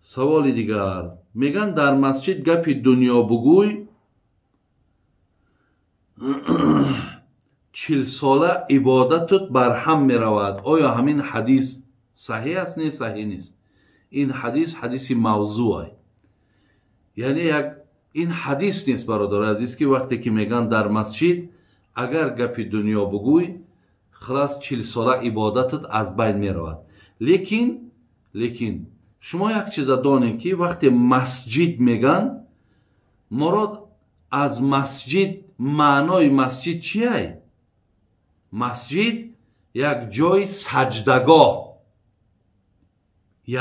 Саволи дигар. Меган дар масҷид гапи дунё бугӯй 40 сола ибодатут барҳам меравад. Оё ҳамин ҳадис саҳеҳ аст? Не, саҳеҳ нест. Ин ҳадис ҳадиси мавзӯъ. Яъне як ин ҳадис нест, бародари азиз, ки вақте ки меган дар масҷид агар гапи дунё бугӯй, хулас 40 сола ибодатут аз байн меравад. Лекин шумо як чиза донед, ки вақте масҷид меган, мурод аз масҷид маънои масҷид чиай? Масҷид як ҷои саҷдагоҳ,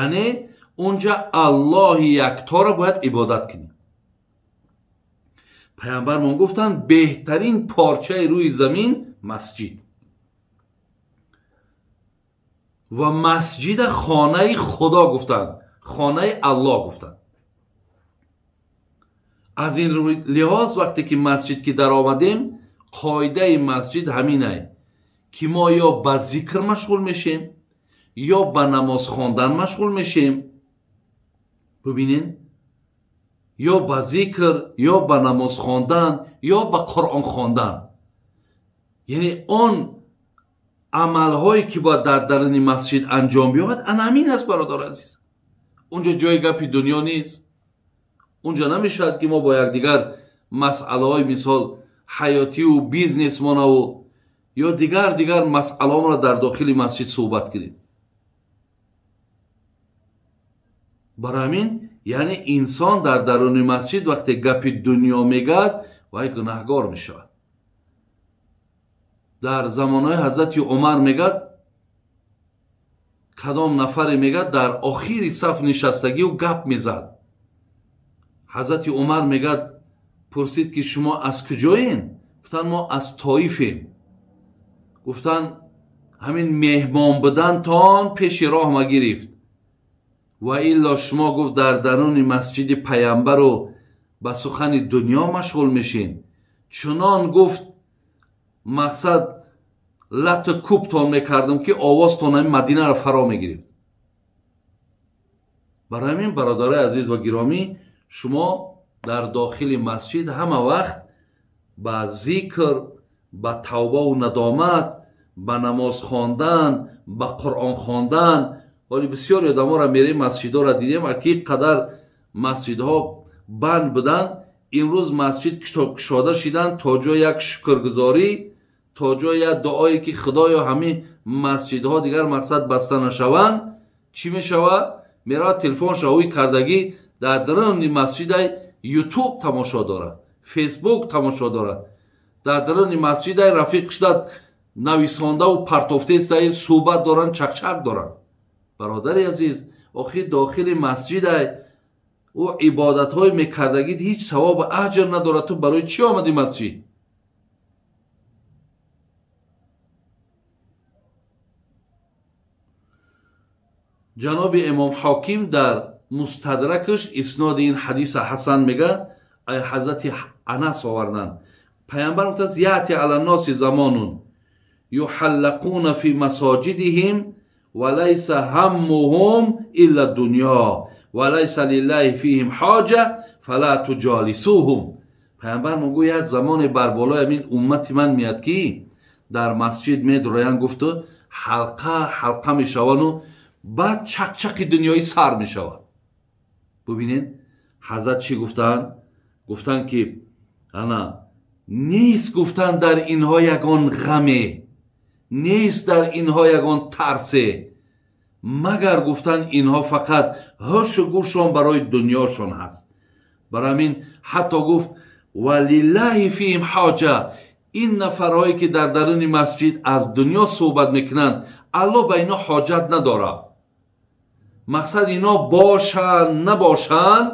яъне унҷа Аллоҳи якторо бояд ибодат кунем. Паямбармон гуфтанд беҳтарин порчаи рӯи замин масҷид ва масҷида хонаи Худо гуфтанд, хонаи Аллоҳ гуфтанд. Аз ин лиҳоз вақте ки масҷид ки даромадем, қоидаи масҷид ҳаминай, ки мо ё ба зикр машғул мешем, ё ба намоз хондан машғул мешем. Бибинен, ё ба зикр, ё ба намоз хондан, ё ба Қуръон хондан. Яъне он амалҳое ки бояд дар даруни масҷид анҷом биёбад, ана ҳамин аст, бародари азиз. Унҷо ҷои гапи дунё нест. Унҷо намешавад ки мо бо якдигар масъалаҳои мисол ҳаётиву бизнесмонаву ё дигар масъалаҳоро дар дохили масҷид суҳбат кунем. Барои ҳамин яъне инсон дар даруни масҷид вақте гапи дунё мегӯяд, вай гунаҳгор мешавад. Дар замонҳои ҳазрати Умар мегӯяд, кадом нафаре мегӯяд дар охири саф нишастагиу гап мезад. Ҳазрати Умар мегӯяд, пурсид ки шумо аз куҷоен? Гуфтанд мо аз Тоифем. Гуфтанд ҳамин меҳмон будантон пеши роҳ ма гирифт, ва илло шумо гуфт дар даруни масҷиди паямбару ба сухани дунё машғул мешин. Чунон гуфт мақсад лату кӯбтон мекардам ки овозтон ҳамин Мадинаро фаро мегирифт. Барои ҳамин бародарои азиз ва гиромӣ, шумо дар дохили масҷид ҳама вақт ба зикр, ба тавбаву надомат, ба намоз хондан, ба Қуръон хондан. Ҳоли бисёри одаморо мерем масҷидҳоро дидем, ки қадар масҷидҳо банд буданд. Имрӯз масҷид кушода шидан то ҷои як шукргузорӣ, то ҷои як дуое ки Худоё ҳамин масҷидҳо дигар мақсад баста нашаванд. Чӣ мешавад? Меравад телефонша ҳӯй кардагӣ дар даруни масҷидай Ютуб тамошо дорад, Фейсбук тамошо дорад. Дар даруни масҷидай рафиқ шуда нависондаву партофтестай суҳбат доранд, чақчақ доранд. Бародари азиз, охир дохили масҷидай ӯ ибодатҳои мекардагит ҳеҷ савобу аҷр надорад. Ту барои чӣ омадӣ масҷид? Ҷаноби Имом Ҳоким дар мустадракаш исноди ин ҳадиса ҳасан мега, ай ҳазрати Анас оварданд. Паямбар гуфтааст: яъти ала носи замонун юҳаллақуна фи масоҷидиҳим ва лайса ҳаммуҳум илла дунё ва лайса лиллаҳи фиҳим ҳоҷа фала туҷолисуҳум. Паямбар мегӯяд замоне бар болои ҳамин уммати ман меяд, ки дар масҷид медуроянд, гуфту ҳалқа ҳалқа мешавану баъд чақчақи дунёӣ сар мешавад. Бубинед, ҳазрат чӣ гуфтанд? Гуфтанд ки ана нест, гуфтанд дар инҳо ягон ғаме, нест дар инҳо ягон тарсе, магар гуфтанд инҳо фақат ҳушу гӯшон барои дунёшон ҳаст. Барои ҳамин ҳатто гуфт ва лиллаҳи фиҳим ҳоҷа. Ин нафарҳое ки дар даруни масҷид аз дунё суҳбат мекунанд, Аллоҳ ба ино ҳоҷат надорад. Мақсад ино бошанд набошанд,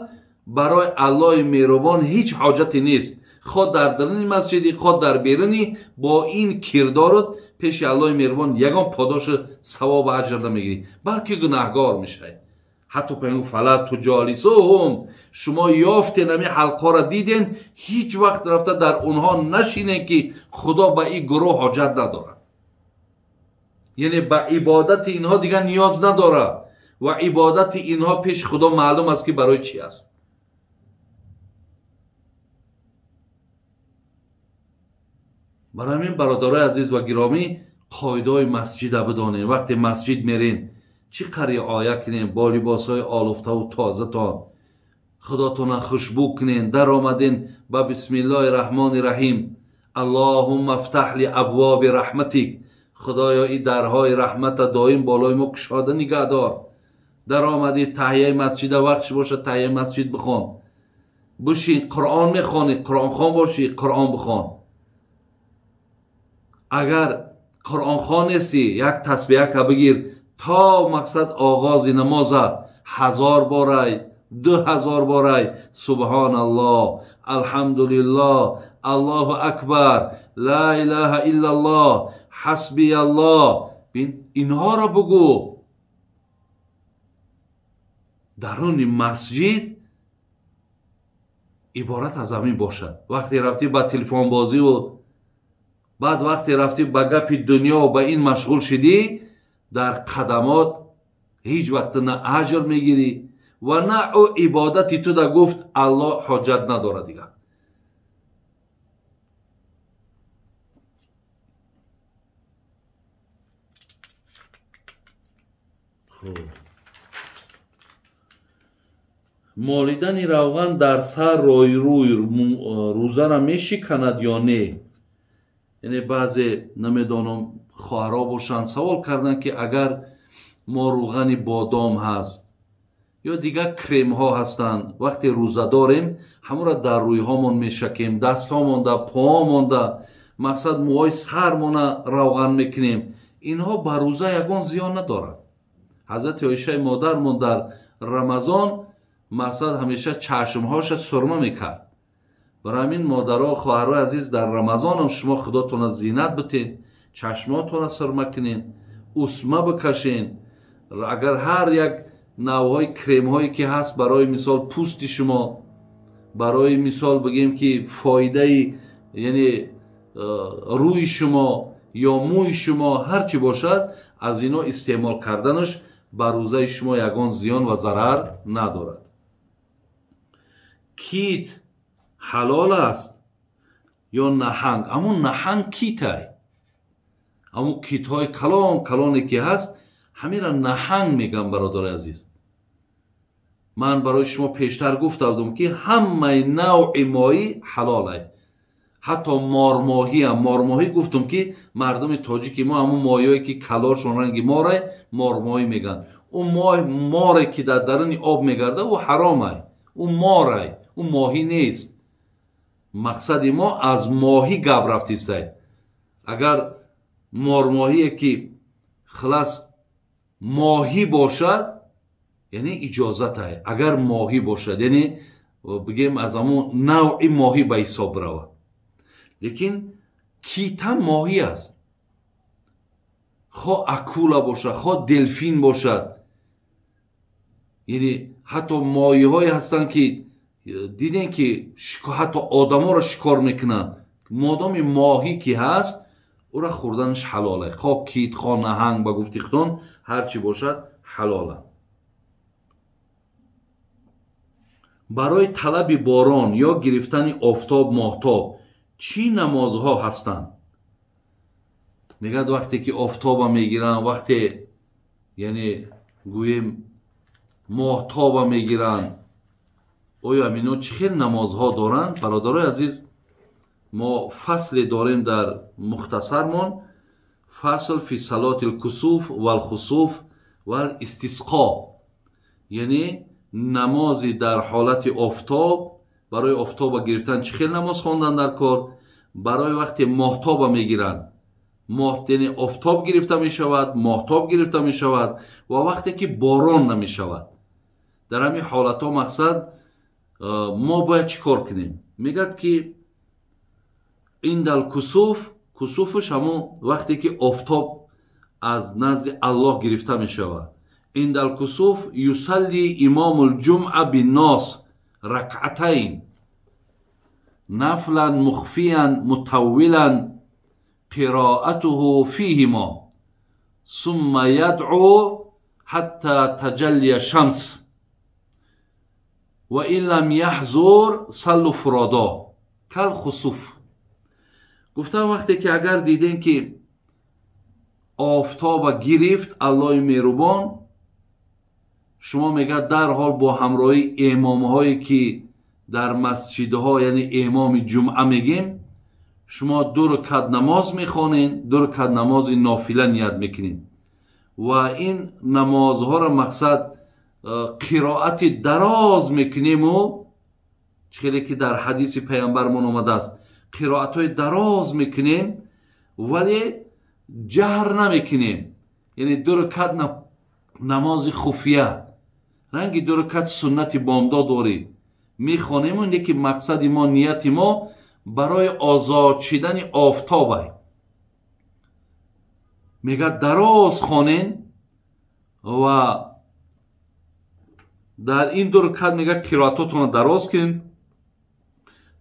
барои Аллоҳи меҳрубон ҳеҷ ҳоҷате нест. Хо дар даруни масҷиди, хо дар беруни, бо ин кирдорот пеши Аллоҳи меҳрубон ягон подошу савобу аҷр намегирӣ, балки гунаҳгор мешавӣ. Ҳатто паёмбар фала туҷолисуҳум, шумо ёфтен ҳамин ҳалқаро диден, ҳеҷ вақт рафта дар онҳо нашинен ки Худо ба ин гурӯҳ ҳоҷат надорад. Яъне ба ибодати инҳо дигар ниёз надорад. ва ибодати инҳо пеши Худо маълум аст, ки барои чӣ аст. Барои ҳамин, бародарои азиз ва гиромӣ, қоидаҳои масҷида бидонем. Вақте масҷид мерен, чӣ қадр риоя кунем бо либосҳои олуфтаву тозатон, худотона хушбӯ кунен. Даромаден ба бисмиллоҳи раҳмони раҳим, аллоҳумма афтаҳ ли абвоби раҳматик, худоё и дарҳои раҳмата доим болои мо кушода нигаҳдор. Даромадӣ таҳияи масҷида, вақтш бошад таҳияи масҷид бихон, бишин, Қуръон мехонӣ, қуръонхон бошӣ, Қуръон бихон. Агар қуръонхон нестӣ, як тасбиҳака бигир то мақсад оғози намоза 1000 борай, 2000 борай субҳоналлоҳ, алҳамдулиллоҳ, аллоҳу акбар, ла илаҳа иллаллоҳ, ҳасбияллоҳ. Бин, инҳоро бугӯ. Даруни масҷид иборат аз ҳамин бошад. Вақте рафтӣ ба телефонбозиву баъд вақте рафтӣ ба гапи дунё ба ин машғул шидӣ, дар қадамот ҳеҷ вақт на аҷр мегирӣ ва на ӯ ибодати ту да гуфт Аллоҳ ҳоҷат надорад дигар. Хуб, молидани равған дар сар рӯи рӯзара мешиканад ё не? Яъне баъзе, намедонам, хоҳарҳо бошанд, савол карданд, ки агар мо рӯғани бодом ҳаст ё дигар кремҳо ҳастанд, вақте рӯза дорем ҳамонро дар рӯйҳомон мешакем, дастҳомонда, поҳомонда, мақсад мӯҳои сармона равған мекунем, инҳо ба рӯза ягон зиён надорад. Ҳазрати Оишаи модармон дар Рамазон мақсад ҳамеша чашмҳоша сурма мекард. Барои ҳамин, модаро, хоҳарои азиз, дар Рамазонам шумо худотона зинат битен, чашмотона сурма кунен, усма бикашен. Агар ҳар як навъҳои кремҳое ки ҳаст барои мисол пӯсти шумо, барои мисол бигем ки фоидаи, яъне рӯи шумо ё мӯи шумо ҳар чӣ бошад, аз ино истеъмол карданаш ба рӯзаи шумо ягон зиён ва зарар надорад. Кит ҳалол аст ё наҳанг? Ҳамун наҳанг китай, ҳамун китҳои калон калоне ки ҳаст, ҳамира наҳанг мегӯям. Бародари азиз, ман барои шумо пештар гуфта будам, ки ҳамаи навъи моҳӣ ҳалолай, ҳатто мормоҳиам. Мормоҳӣ гуфтам, ки мардуми тоҷики мо ҳамун моҳиҳое ки калоршон ранги морай, мормоҳӣ мегӯянд. Ӯ море ки дар даруни об мегардад, ӯ ҳаромай, ӯ морай, ӯ моҳӣ нест. Мақсади мо аз моҳӣ гап рафтистай. Агар мормоҳие ки хилас моҳӣ бошад, яъне иҷозатай. Агар моҳӣ бошад, яъне бигем аз ҳамун навъи моҳӣ ба ҳисоб равад. Лекин кита моҳӣ аст, хо акула бошад, хо делфин бошад. Яъне ҳатто моҳиҳое ҳастанд, ки дидем, ки ҳатто одаморо шикор мекунанд. Модоми моҳӣ ки ҳаст, ӯра хӯрданаш ҳалоле, хо кит, хо наҳанг, ба гуфти худон ҳар чӣ бошад ҳалола. Барои талаби борон ё гирифтани офтоб моҳтоб чӣ намозҳо ҳастанд? Мегӯяд, вақте ки офтоба мегиранд, вақте, яъне гӯем, моҳтоба мегиранд, оё ҳамино чӣ хел намозҳо доранд? Бародарои азиз, мо фасле дорем дар мухтасармон, фасл фи салоти лкусуф валхусуф валистисқо, яъне намози дар ҳолати офтоб, барои офтоба гирифтан чӣ хел намоз хондан дар кор, барои вақте моҳтоба мегиранд, моҳ, яъне офтоб гирифта мешавад, моҳтоб гирифта мешавад, ва вақте ки борон намешавад. Дар ҳамин ҳолатҳо мақсад мо бояд чӣ кор кунем? Мегӯяд, ки индал кусуф, кусуфаш ҳамон вақте ки офтоб аз назди Аллоҳ гирифта мешавад. Индал кусуф юсалли имому лҷумъа биннос ракъатайн нафлан мухфиян мутаввилан қироатуҳу фиҳимо сумма ядъу ҳатта таҷаллия шамс ва ин лам яҳзур саллу фуродо кал хусуф. Гуфтам вақте ки агар дидем ки офтоба гирифт Аллоҳи меҳрубон, шумо мегӯяд дарҳол бо ҳамроҳии имомҳое ки дар масҷидҳо, яъне имоми ҷумъа мегем, шумо ду ракат намоз мехонед, ду ракат намози нофила ният мекунед ва ин намозҳоро мақсад қироати дароз мекунему, хеле ки дар ҳадиси паямбармон омадааст, қироатҳои дароз мекунем, вале ҷаҳр намекунем, яъне ду ракат намози хуфия, ранги ду ракат суннати бомдод дорӣ мехонему, не ки мақсади мо, нияти мо барои озод шидани офтобай. Мегӯяд дароз хонен ва дар ин ду ракат мегӯяд қироатотонро дароз кунед.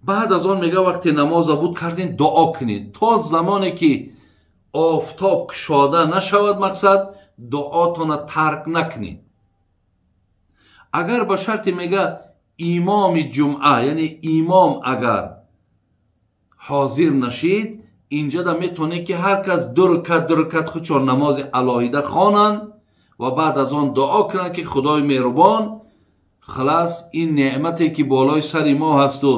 Баъд аз он мегӯяд вақте намоза буд карден дуо кунед то замоне ки офтоб кушода нашавад, мақсад дуотонро тарк накунед. Агар ба шарти мегӯяд имоми ҷумъа, яъне имом агар ҳозир нашид, инҷода метавонед ки ҳар кас ду ракат худшон намози алоҳида хонанд ва баъд аз он дуо кунанд ки Худои меҳрубон халас ин неъмате ки болои сари мо ҳасту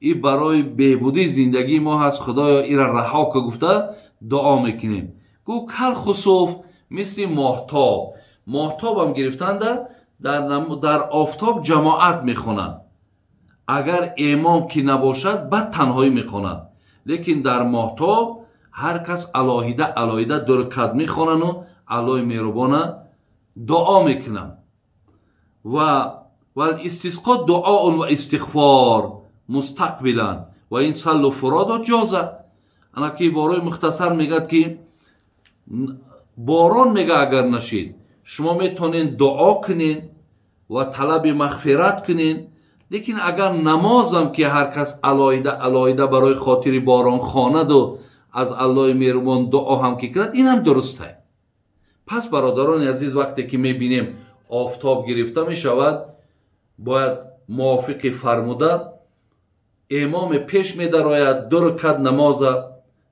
и барои беҳбудии зиндагии мо ҳаст, Худоё ира раҳо ка гуфта дуо мекунем. Гӯ кал хусуф, мисли моҳтоб. Моҳтобам гирифтанда дар офтоб ҷамоат мехонанд. Агар имом ки набошад, бад танҳоӣ мехонанд, лекин дар моҳтоб ҳар кас алоҳида алоҳида ду ракат мехонану Аллоҳи меҳрубона дуо мекунанд. Ва вал истисқо дуоун ва истиғфор мустақбилан ва ин саллу фуродо ҷоза. Ана ки борои мухтасар мегӯяд ки борон мега агар нашид, шумо метавонед дуо кунед ва талаби мағфират кунед, лекин агар намозам ки ҳар кас алоҳида алоҳида барои хотири борон хонаду аз Аллоҳи меҳрубон дуо ҳам ки кунад, ин ҳам дурусте. Пас бародарони азиз, вақте ки мебинем офтоб гирифта мешавад, бояд мувофиқи фармуда имоме пеш медарояд, ду ракат намоза,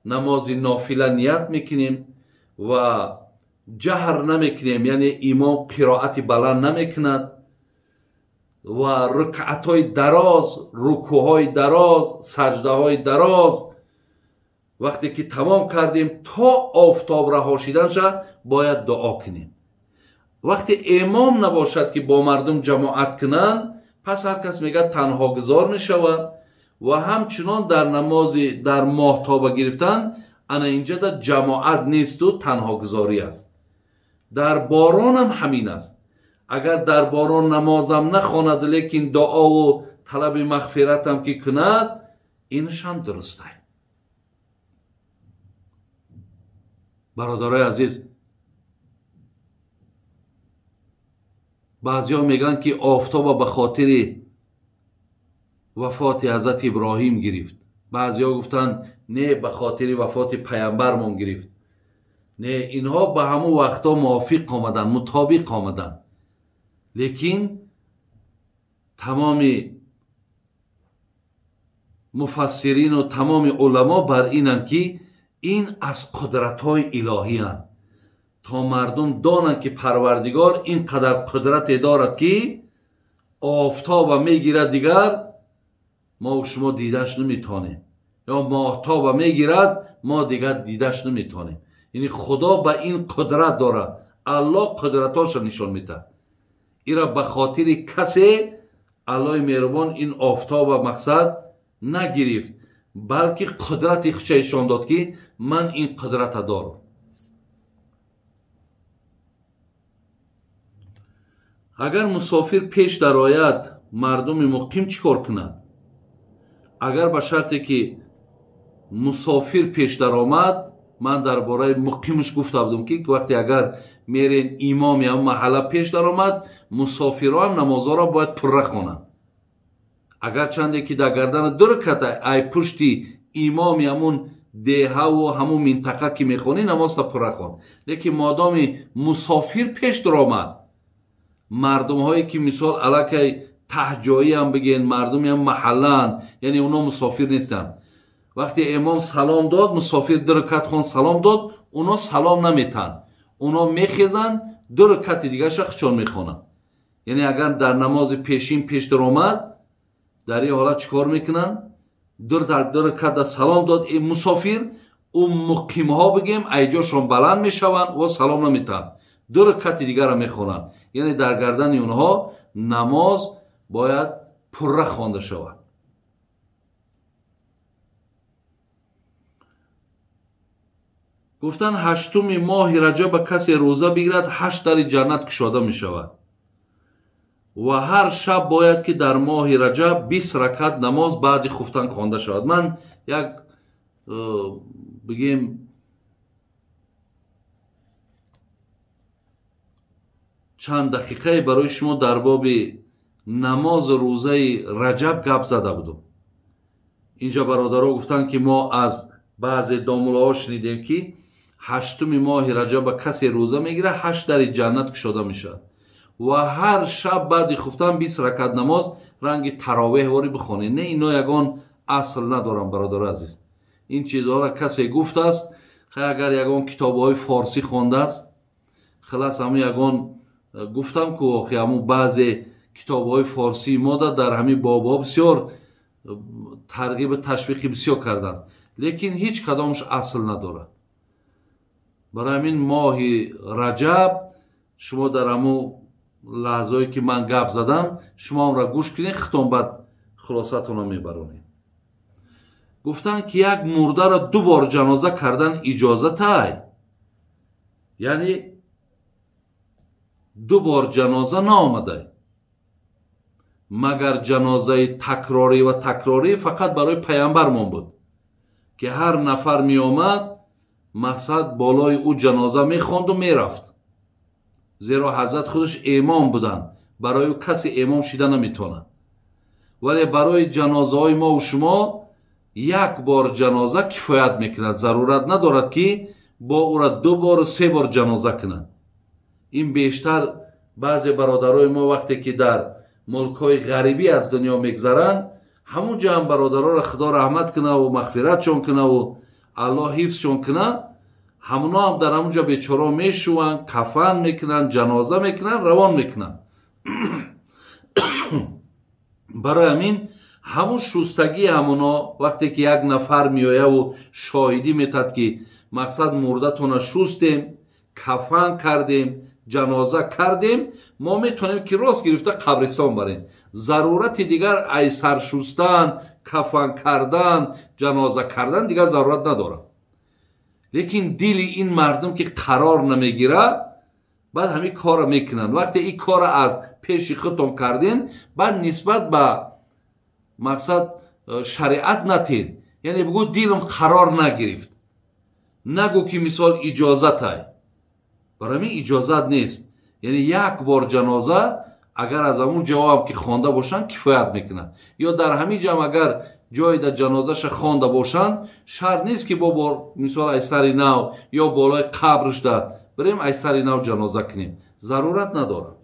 намози нофила ният мекунем ва ҷаҳр намекунем, яъне имом қироати баланд намекунад ва рукъатҳои дароз, рукӯъҳои дароз, саҷдаҳои дароз. Вақте ки тамом кардем то офтоб раҳо шиданша бояд дуо кунем. Вақте имом набошад ки бо мардум ҷамоат кунанд, пас ҳар кас мегӯяд танҳогузор мешавад ва ҳамчунон дар намози дар моҳтоба гирифтан ана инҷода ҷамоат несту танҳогузорӣ аст. Дар боронам ҳамин аст. Агар дар борон намозам нахонад, лекин дуову талаби мағфиратам ки кунад, инаш ҳам дурустай. Бародарои азиз, баъзеҳо мегӯянд ки офтоба ба хотири вафоти ҳазрати Иброҳим гирифт, баъзеҳо гуфтанд не, ба хотири вафоти паямбармон гирифт. Не, инҳо ба ҳамун вақтҳо мувофиқ омаданд, мутобиқ омаданд, лекин тамоми муфассирину тамоми уламо бар инанд ки ин аз қудратҳои илоҳиянд, то мардум донанд ки Парвардигор ин қадар қудрате дорад ки офтоба мегирад, дигар мо шумо дидаш наметонем, ё моҳтоба мегирад, мо дигар дидаш наметонем. Яъне Худо ба ин қудрат дорад, Аллоҳ қудратҳоша нишон медиҳад. Ира ба хотири касе Аллоҳи меҳрубон ин офтоба мақсад нагирифт, балки қудрати худша нишон дод ки ман ин қудрата дорам. Агар мусофир пеш дарояд, мардуми муқим чӣ кор кунад? Агар ба шарте ки мусофир пеш даромад, ман дар бораи муқимаш гуфта будам ки вақте агар мерен имоми ҳам маҳалла пеш даромад, мусофирҳо ҳам намозҳоро бояд пурра хонанд. Агарчанде ки дар гардана ду раката ай пушти имоми ҳамун деҳаву ҳамун минтақа ки мехонӣ намозта пурра хон. Лекин модоми мусофир пеш дуромад, мардумҳое ки мисол аллакай таҳҷоиам бигӯен, мардумиам маҳаллаанд, яъне оно мусофир нестанд. Вақте имом салом дод, мусофир ду ракат хон салом дод, оно салом наметанд, оно мехезанд, ду ракати дигарша хучон мехонанд. Яъне агар дар намози пешин пеш дуромад, дар ин ҳолат чӣ кор мекунанд? Ду ракат салом дод мусофир, ӯ муқимҳо бигем айҷошон баланд мешаванд ва салом наметанд, ду ракати дигарро мехонанд. Яъне дар гардани онҳо намоз бояд пурра хонда шавад. Гуфтанд ҳаштуми моҳи раҷаб ба касе рӯза бигирад, 8 дари ҷаннат кушода мешавад ва ҳар шаб бояд ки дар моҳи раҷаб 20 ракат намоз баъди хуфтан хонда шавад. Ман як бигем чанд дақиқае барои шумо дар боби намози рӯзаи раҷаб гап зада будум. Инҷа бародаро гуфтанд ки мо аз баъзе домулаҳо шунидем ки ҳаштуми моҳи раҷаб ба касе рӯза мегирад, 8 дари ҷаннат кушода мешавад ва ҳар шаб баъди хуфтан 20 ракат намоз ранги таровеҳворӣ бихонед. Не, ино ягон асл надорам бародари азиз. Ин чизҳоро касе гуфтааст, хай агар ягон китобҳои форсӣ хондааст, хилас ҳамун ягон гуфтам ку охи ҳамун баъзе китобҳои форсии мода дар ҳамин бобҳо бисёр тарғибу ташвиқи бисёр карданд, лекин ҳеҷ кадомаш асл надорад. Барои ҳамин моҳи раҷаб шумо дар ҳамун лаҳзое ки ман гап задам, шумо онро гӯш кунед, хитон баъд хулосатонро мебаронед. Гуфтанд ки як мурдаро ду бор ҷаноза кардан иҷозатай, яъне ду бор ҷаноза наомадай, магар ҷанозаи такрорӣ ва такрорӣ фақат барои паямбармон буд ки ҳар нафар меомад, мақсад болои ӯ ҷаноза мехонду мерафт, зеро ҳазрат худаш имом буданд, барои ӯ касе имом шида наметавонад. Вале барои ҷанозаҳои мо ва шумо як бор ҷаноза кифоят мекунад, зарурат надорад ки бо ӯра ду бору се бор ҷаноза кунад. Ин бештар баъзе бародарои мо вақте ки дар мулкҳои ғарибӣ аз дунё мегзаранд, ҳамун ҷо ҳам бародароро худо раҳмат кунаву мағфиратшон кунаву аллоҳ ҳифзшон куна, ҳамуно ҳам дар ҳамун ҷо бечоро мешӯванд, кафан мекунанд, ҷаноза мекунанд, равон мекунанд. Барои ҳамин ҳамун шустагии ҳамуно вақте ки як нафар меояву шоҳидӣ метад ки мақсад мурдатона шустем, кафан кардем, ҷаноза кардем, мо метавонем ки рост гирифта қабристон барем. Зарурати дигар ай саршустан, кафан кардан, ҷаноза кардан дигар зарурат надорад. Лекин дили ин мардум ки қарор намегирад, баъд ҳамин корро мекунанд. Вақте ин корро аз пеши худтон карден, баъд нисбат ба мақсад шариат натен, яъне бигӯ дилам қарор нагирифт, нагӯ ки мисол иҷозатай. Барои ҳамин иҷозат нест. Яъне як бор ҷаноза агар аз ҳамун ҷавоб ки хонда бошанд кифоят мекунад, ё дар ҳамин ҷам агар ҷое дар ҷанозаша хонда бошанд, шарт нест ки бо мисол ай сари нав ё болои қабрашда бирем ай сари нав ҷаноза кунем, зарурат надорад.